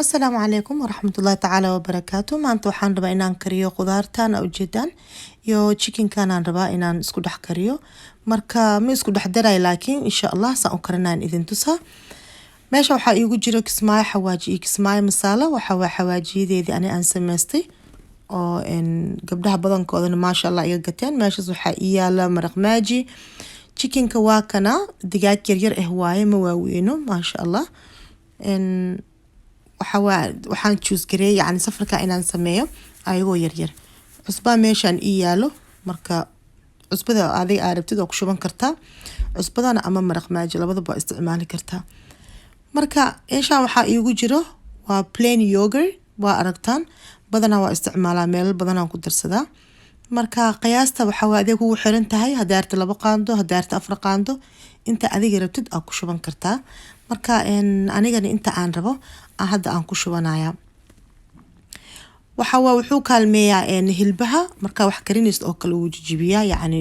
Asalaamu calaykum waraxmatullaahi tacaala wabarakaatu. Maanta waxaan rabaa inaan kariyo khudaartan aa ujeedaan iyo chickenkan aan rabaa inaan isku dhex kariyo. Marka ma isku dhex darayo, laakiin insha Allah saan u karinayaan idin tusaa. Meesha waxaa iigu jiro Kismaayo xawaaji iyo Kismaayo masaala. Waxa waa xawaajiyadeedii ani aan samaystay oo gabdhaha badankoodana maasha Allah iga gateen. Meeshaas waxaa ii yaala maraq Maggi. Chickenka waa kana, digaag yaryar ah waaye, ma waaweyno, maasha Allah. Waxa waa waxaan choose gareeyay yacni safarka inaan sameeyo ayagoo yaryar. Cusbaa meeshaan ii yaalo. Marka cusbada adiga aa rabtid oo ku shuban kartaa, cusbadana ama maraq Maggi, labadaba waa isticmaali kartaa. Marka meeshaan waxaa iigu jiro waa plain yogurt. Waa aragtaan, badanaa waa isticmaalaa, meelal badanaan ku darsadaa. Marka qiyaasta waxaa waa adiga kugu xiran tahay, haddaa rabtid 2 qaando, haddaa rabtid 4 qaando, inta adiga rabtid aa ku shuban kartaa. Marka anigana inta aan rabo hadda aan ku shubanaya. Waxa waa wuxuu kaalmeeyaa hilbaha markaa wax karinaysid oo kale, wuu jijibiyaa, yacni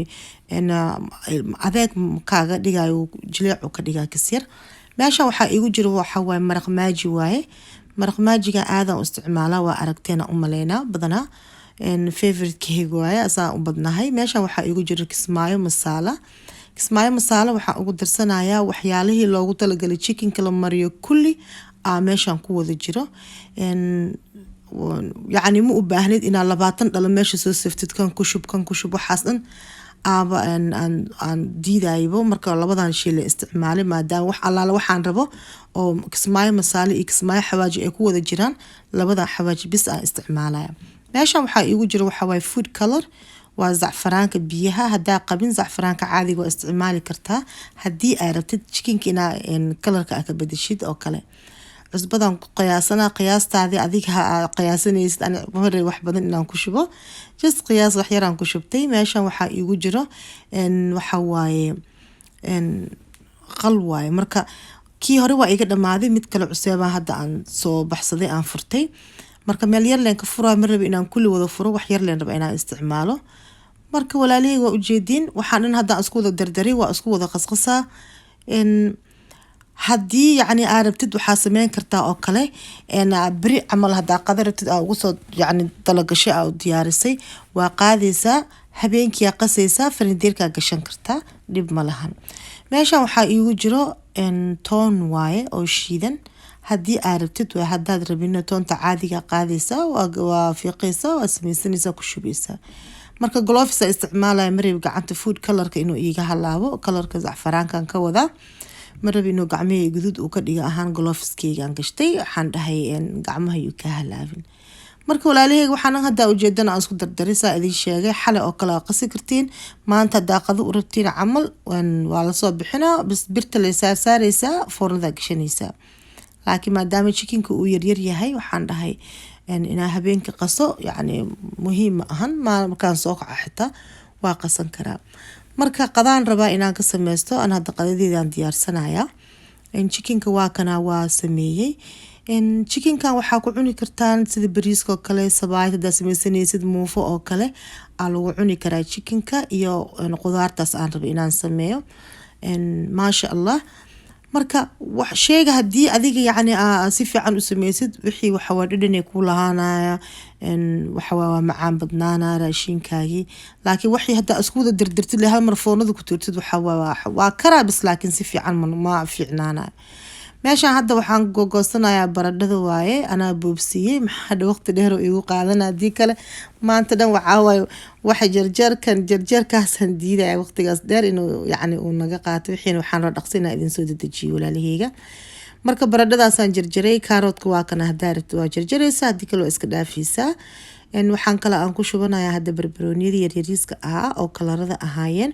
adeeg kaaga dhigayo, jileec uu ka dhigaa kasyar. Meeshan waxaa iigu jiro waxa waaye maraq Maggi waaye. Maraq Maggiga aadaan u isticmaalaa, waa aragteena u maleynaa, badanaa favoritekeyga waaye, asaan u badnahay. Meeshan waxaa iigu jiro Kismaayo masaala. Kismaayo masaala waxaan ugu darsanayaa waxyaalihii loogu talagalay chickenka la mariyo kulli aa meeshan ku wada jiro. Yacni ma u baahnid inaad 20 dhalo meesha soo saftid, kan ku shub, kan ku shub, waxaas dhan aaba aan diidaybo. Marka labadan shay la isticmaalay, maadaama wax allaala waxaan rabo oo Kismaayo masaale iyo Kismaayo xawaaji ay ku wada jiraan, labada xawaaji bis aan isticmaalaya. Meeshan waxaa iigu jira waxa waaye food color, waa zacfaraanka biyaha. Haddaa qabin zacfaraanka caadiga, waa isticmaali kartaa haddii aa rabtid chickenka inaa colorka aa ka bedeshid oo kale. Cusbadan ku qiyaasanaa, qiyaastaadii adiga ha qiyaasanaysid. Ani hore wax badan inaan ku shubo, just qiyaas wax yaraan ku shubtay. Meeshan waxaa iigu jiro waxa waaye qal waaye. Marka kii hore waa iga dhamaaday, mid kale cuseebaa hadda aan soo baxsaday, aan furtay. Marka meel yar leen ka furaa, ma rabi inaan kulli wada furo, wax yar leen raba inaan isticmaalo. Marka walaalihey, waa ujeediin, waxaan dhan haddaan isku wada dardaray, waa isku wada qasqasaa. Haddii yacni aa rabtid, waxaa sameyn kartaa oo kale beri camal haddaa qada rabtid, aa ugu soo yacni dalagashay, aa u diyaarisay, waa qaadaysaa, habeenkiyaa qasaysaa, farinjeerkaa gashan kartaa, dhib ma lahan. Meeshan waxaa iigu jiro toon waaye oo shiidan. Haddii aa rabtid waa, haddaad rabina toonta caadiga qaadaysaa, waa fiiqaysaa, waa sameysanaysaa, ku shubaysaa. Marka gloves aa isticmaalaya, marib gacanta food colorka inuu iiga halaabo, colorka zacfaraankan ka wadaa, marab inuu gacmihii guduud uu ka dhiga ahaan gloveskeygaan gashtay. Waxaan dhahay gacmaha yuu ka halaabin. Marka walaalaheyga, waxaan haddaa ujeedana aan isku dardaray, saa idin sheegay, xalay oo kale waa qasi kartiin. Maanta haddaa qado u rabtiin camal, waa lasoo bixinaa, bis birta lay saarsaareysaa, foornadaa gashanaysaa. Laakiin maadaama chickenka uu yaryar yahay, waxaan dhahay inaa habeenka qaso yacni muhiim ma ahan, markaan soo kaco xitaa waa qasan karaa. Marka qadaan rabaa inaan ka sameysto, aan hadda qadadeedaan diyaarsanayaa. Chickenka waa kana, waa sameeyey. Chickenkan waxaa ku cuni kartaan sida bariiska oo kale, sabaayad haddaa sameysanaysid, muufo oo kale aa lagu cuni karaa chickenka iyo qudaartaas aan raba inaan sameeyo, maasha Allah. Marka wax sheega, haddii adiga yacni aa si fiican u sameysid, wixii waxawaa dhadhanay ku lahaanaya, waxawaa waa macaan badnaana raashinkaagii. Laakiin waxii haddaa isku wada dirdirtid, hal mar foornada ku tuurtid, waxawaa waa karaa bis, laakiin si fiican ma fiicnaanayo. Meeshaan hadda waxaan gogoosanayaa baradhada waaye, anaa boobsiiyey. Maxaa waqti dheer oo igu qaadana, haddii kale maanta dhan waxaa waaye waxa jarjarkan jarjarkaasaan diidaya waqtigaas dheer inuu yacni uu naga qaato. Wixiina waxaan la dhaqsi inaa idin soo dedejiyo, walaalaheyga. Marka baradhadaasaan jarjaray. Kaaroodka waa kana, haddaa rabto waa jarjaraysaa, haddii kale waa iska dhaafaysaa. Waxaan kale aan ku shubanayaa hadda barbarooniyada yaryariiska ahaa oo colorada ahaayeen.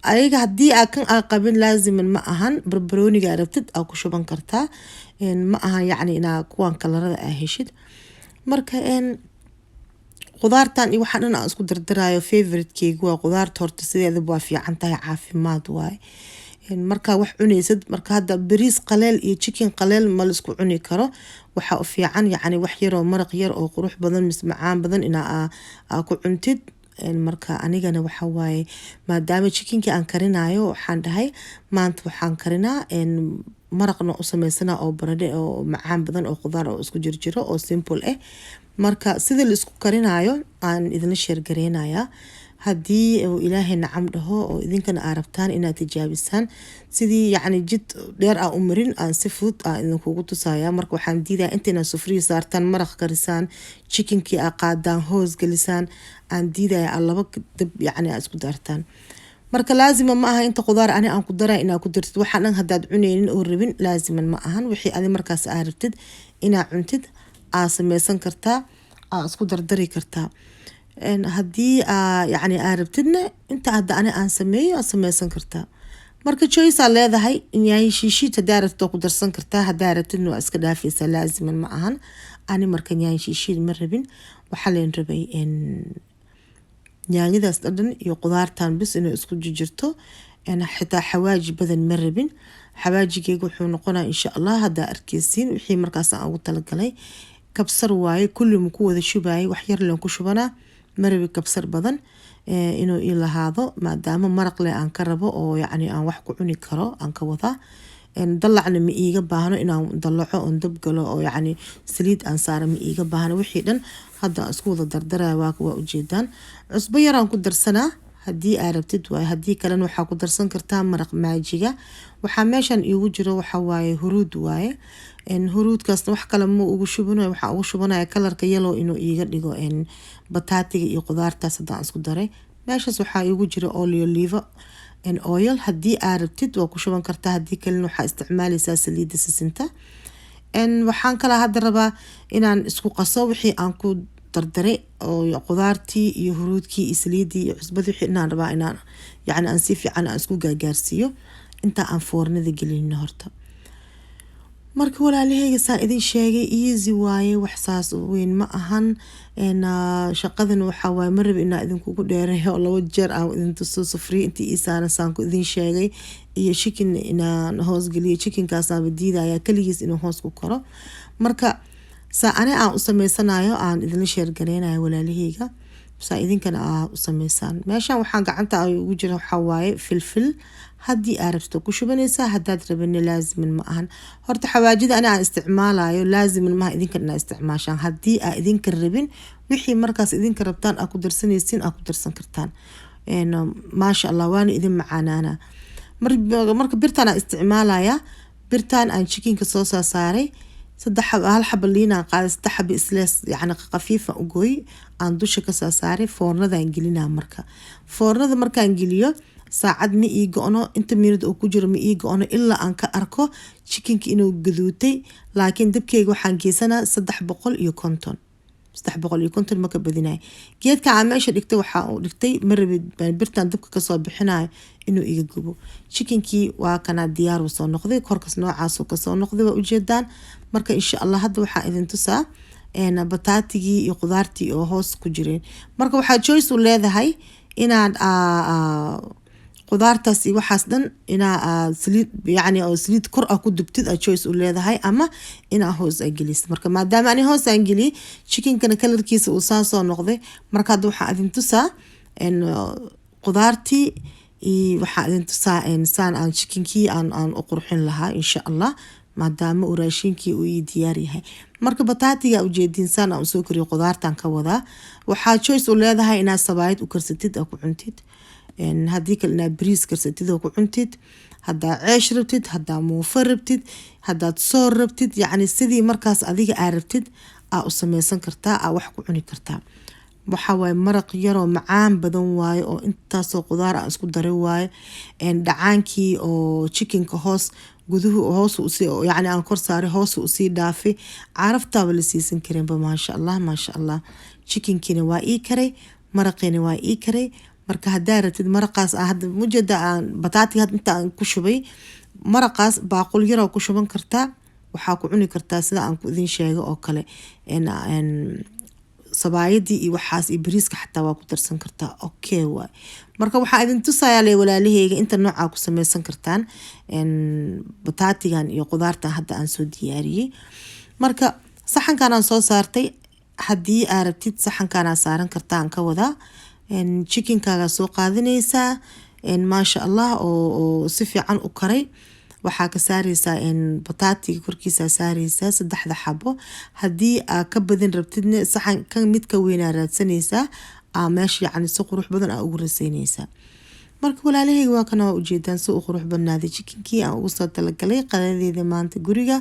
Ayaga haddii aa kan aa qabin, laaziman ma ahan, barbarooniga rabtid aa ku shuban kartaa, ma ahan yacni inaa kuwan colorada aa heshid. Marka qudaartan iyo waxaan dhan aan isku dardarayo, favoritekeyga waa qudaarta. Horta sideedaba waa fiican tahay, caafimaad waaye markaa wax cuneysad. Marka hadda bariis qaleel iyo chicken qaleel ma la isku cuni karo. Waxaa u fiican yacni wax yaroo maraq yar oo qurux badan mise macaan badan inaa aa ku cuntid. Marka anigana waxa waaye, maadaama chickenkii aan karinayo, waxaan dhahay maanta waxaan karinaa. Maraqna u sameysana oo baradhe oo macaan badan oo khudaar oo isku jirjiro oo simple ah. Marka sida la isku karinayo aan idinla share gareynayaa, haddii uu Ilaahay nacam dhaho oo idinkana aa rabtaan inaad tijaabisaan. Sidii yacni jid dheer aan u marin, aan si fudud aan idinkugu tusayaa. Marka waxaan diidaya inta inaad sufriya saartaan, maraq karisaan, chickenkii aa qaadaan, hoos gelisaan aan diidaya, aa laba dab yacni aa isku daartaan. Marka laazima ma aha inta khudaar ani aan ku daray inaad ku dartid. Waxaa dhan haddaad cuneynin oo rabin, laaziman ma ahan. Wixii adi markaas aa rabtid inaad cuntid aa sameysan kartaa, aa isku dardari kartaa. Haddii aa yacni aa rabtidna, inta hadda ani aan sameeyo aa sameysan kartaa. Marka choice aa leedahay. Yaanyo shiishiid haddaa rabtid waa ku darsan kartaa, haddaa rabtidna waa iska dhaafaysaa, laaziman ma ahan. Ani marka yaanyo shiishiid ma rabin. Waxaa leen rabay yaanyadaas dhadhan iyo qudaartan bis inay isku jirjirto. Xitaa xawaaji badan ma rabin. Xawaajigeyga wuxuu noqonaya, insha Allah, haddaa arkeysiin wixii markaas aan ugu talagalay. Kabsar waaye, kulli ma ku wada shubayay, wax yar leen ku shubanaa. Ma rabi kabsar badan inuu ii lahaado, maadaama maraq leh aan ka rabo oo yacni aan wax ku cuni karo aan ka wadaa. Dalacna ma iiga baahno inaan dalaco oon dab galo oo yacni saliid aan saaro ma iiga baahno. Wixii dhan hadda aan isku wada dardaraya waa ujeedaan. Cusbo yaraan ku darsanaa, haddii aa rabtid waay, haddii kalena waxaa ku darsan kartaa maraq maajiga. Waxaa meeshan iigu jiro waxa waaye huruud waaye. Huruudkaasna wax kale ma ugu shubanayo, waxaa ugu shubanaya colorka yellow inuu iiga dhigo bataatiga iyo qudaartaas haddaan isku daray. Meeshaas waxaa iigu jira olive oil. Haddii aa rabtid waa ku shuban kartaa, haddii kalena waxaa isticmaaleysaa saliidda sisinta. Waxaan kalaa hadda rabaa inaan isku qaso wixii aan ku dardaray oo qudaartii iyo huruudkii iyo saliidii iyo cusbadii, wixii inaan rabaa inaan yacni aan si fiican aan isku gaagaarsiiyo inta aan foornada gelinin horta. Marka walaalaheyga, saan idin sheegay, easy waaye, wax saas weyn ma ahan. Shaqadan waxaa waaye, ma rabi inaa idinkugu dheereeyo oo laba jeer aan idin tuso sufriya intii ii saaran, saan ku idin sheegay, iyo chicken inaan hoos geliyo. Chickenkaasaaba diidaya kaligiis inuu hoos ku koro. Marka saa ani aan u sameysanayo aan idinla share gareynayo, walaalaheyga, saa idinkana aa u sameysaan. Meeshan waxaan gacanta ugu jira waxaa waaye filfil. Haddii aa rabto ku shubanaysaa, haddaad rabina laaziman ma ahan. Horta xawaajida ani aan isticmaalayo laaziman maaha idinkan inaa isticmaashaan. Haddii aa idinka rabin, wixii markaas idinka rabtaan aa ku darsanaysiin aa ku darsan kartaan. Maasha Allah, waana idin macaanaana. Marka birtaan aan isticmaalaya, birtaan aan chickenka soo saaray, saddex xaba, hal xaba liinaan qaaday, saddex xaba slice yacni khafiifa u gooy aan dusha ka soo saaray. Foornadaan gelinaa. Marka foornada markaan geliyo, saacad ma ii go-no, inta minute oo ku jiro ma ii go-no, ilaa aan ka arko chickenka inuu gaduutay. Laakiin dabkeyga waxaan geysanaa 350, 350 ma ka badinayo. Geedka aan meesha dhigtay waxaa uu dhigtay, ma rabi birtaan dabka kasoo bixinayo inuu iga gubo. Chickenkii waa kanaa, diyaar uu soo noqday, korkas noocaasuu kasoo noqday, waa ujeedaan. Marka insha Allah hadda waxaa idin tusaa bataatigii iyo qudaartii oo hoos ku jireen. Marka waxaa choice u leedahay inaad qudaartaas iyo waxaas dhan inaa saliid yacni oo saliid kor ah ku dubtid aa choice u leedahay, ama inaa hoos aa gelisid. Marka maadaama ani hoos aan geliyey, chickenkana colorkiisa uu saan soo noqday, marka hadda waxaa idin tusaa qudaartii iyo waxaa idin tusaa saan aan chickenkii aan u qurxin lahaa, insha Allah, maadaama uu raashinkii uu ii diyaar yahay. Marka bataatiga ujeediin saan aan usoo kariyo, qudaartan ka wadaa. Waxaa choice u leedahay inaad sabaayad u karsatid aa ku cuntid, haddii kale inaad bariis karsatid oo ku cuntid, haddaa ceesh rabtid, haddaa muufo rabtid, haddaad soor rabtid, yacni sidii markaas adiga aa rabtid aa u sameysan kartaa, aa wax ku cuni kartaa. Waxaa waaye maraq yaroo macaan badan waaye oo intaasoo qudaar aan isku daray waaye. Dhacaankii oo chickenka hoos guduhu hoos usii yacni aan kor saaray, hoos usii dhaafay, caraftaaba la siisan karinba. Maasha Allah, maasha Allah. Chickenkiina waa ii karay, maraqiina waa ii karay. Marka haddaa rabtid maraqaas aan hadda mujeeda aan bataatiga hadda inta aan ku shubay, maraqaas baaqul yaroo ku shuban kartaa. Waxaa ku cuni kartaa sida aan ku idin sheegay oo kale, sabaayadii iyo waxaas iyo bariiska xataa waa ku darsan kartaa. Okay waay. Marka waxaa idin tusayaa le, walaalaheyga, inta noocaa ku sameysan kartaan bataatigan iyo qudaartan hadda aan soo diyaariyey. Marka saxankan aan soo saartay, haddii aa rabtid saxankanaa saaran kartaa aan ka wadaa. Chickenkaagaa soo qaadanaysaa, maasha Allah, oo si fiican u karay. Waxaa saaranaysaa saxanka. Waxaa ka saareysaa bataatiga korkiisa saareysaa saddexda xabo. Haddii aa ka badin rabtidna, saxan kan mid ka weynaa raadsanaysaa, aa meesha yacni si qurux badan aa ugu raseynaysaa. Marka walaalahayga, waa kana, waa ujeedaan si u qurux badnaaday chickenkii aan ugu soo talagalay qadadeeda maanta guriga.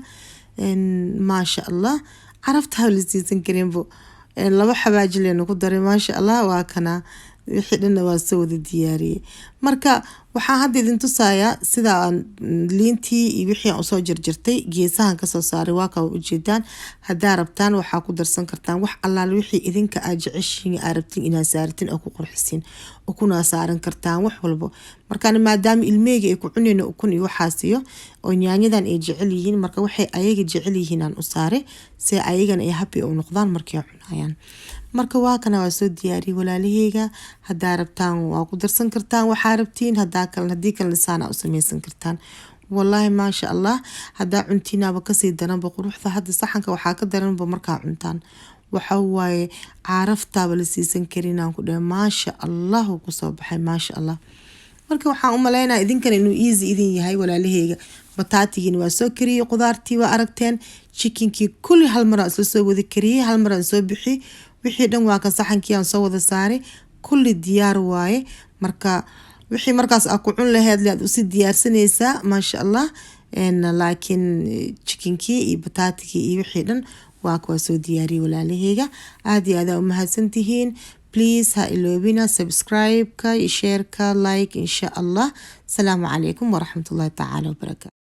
Maasha Allah, carafta la siisan karinbo. Laba xawaaji leenu ku daray. Maasha Allah, waa kana, wixii dhanna waa soo wada diyaariyey. Marka waxaan hadda idin tusayaa sida aan liintii iyo wixii aan usoo jarjartay geesahan kasoo saaray. Waa kaa, ujeedaan. Haddaa rabtaan, waxaa ku darsan kartaan wax allaale wixii idinka aad jeceshihiin, aa rabtiin inaad saaratiin oo ku qurxisiin. Ukunaa saaran kartaan, wax walbo. Markaan maadaama ilmeyga ay ku cunayno ukun iyo waxaas iyo oo yaanyadan ay jecel yihiin, marka waxay ayaga jecel yihiin aan u saaray si ayagana ay happy u noqdaan markay cunayaan. Marka waa kana, waa soo diyaariyey walaalaheyga. Haddaa rabtaan, waa ku darsan kartaan waxaa rabtiin. Hadaa kale, haddii kalena, saana u sameysan kartaan. Wallaahi maasha Allah, haddaa cuntiinaaba kasii daranba quruxda. Hadda saxanka waxaa ka daranba markaa cuntaan, waxa waaye caaraftaaba la siisan karin aan ku dhahay. Maasha Allah, uu kusoo baxay, maasha Allah. Marka waxaan u maleynaya idinkana inuu easy idin yahay, walaalaheyga. Bataatigiina waa soo kariyey, qudaartii waa aragteen, chickenkii kulli hal mar aan isla soo wada kariyey, hal mar aan soo bixiyey wixii dhan. Waa kan, saxankii aan soo wada saaray, kulli diyaar waaye. Marka wixii markaas aa ku cun laheyd le aad usii diyaarsanaysaa, maasha Allah. Laakiin chickenkii iyo bataatigii iyo wixii dhan waa kuwaa soo diyaariyey. Walaalaheyga, aada iyo aad aa umahadsantihiin. Please ha iloobina subscribe-ka iyo shareka, like, insha Allah. Asalaamu calaykum waraxmatullahi tacaala wabarakatu.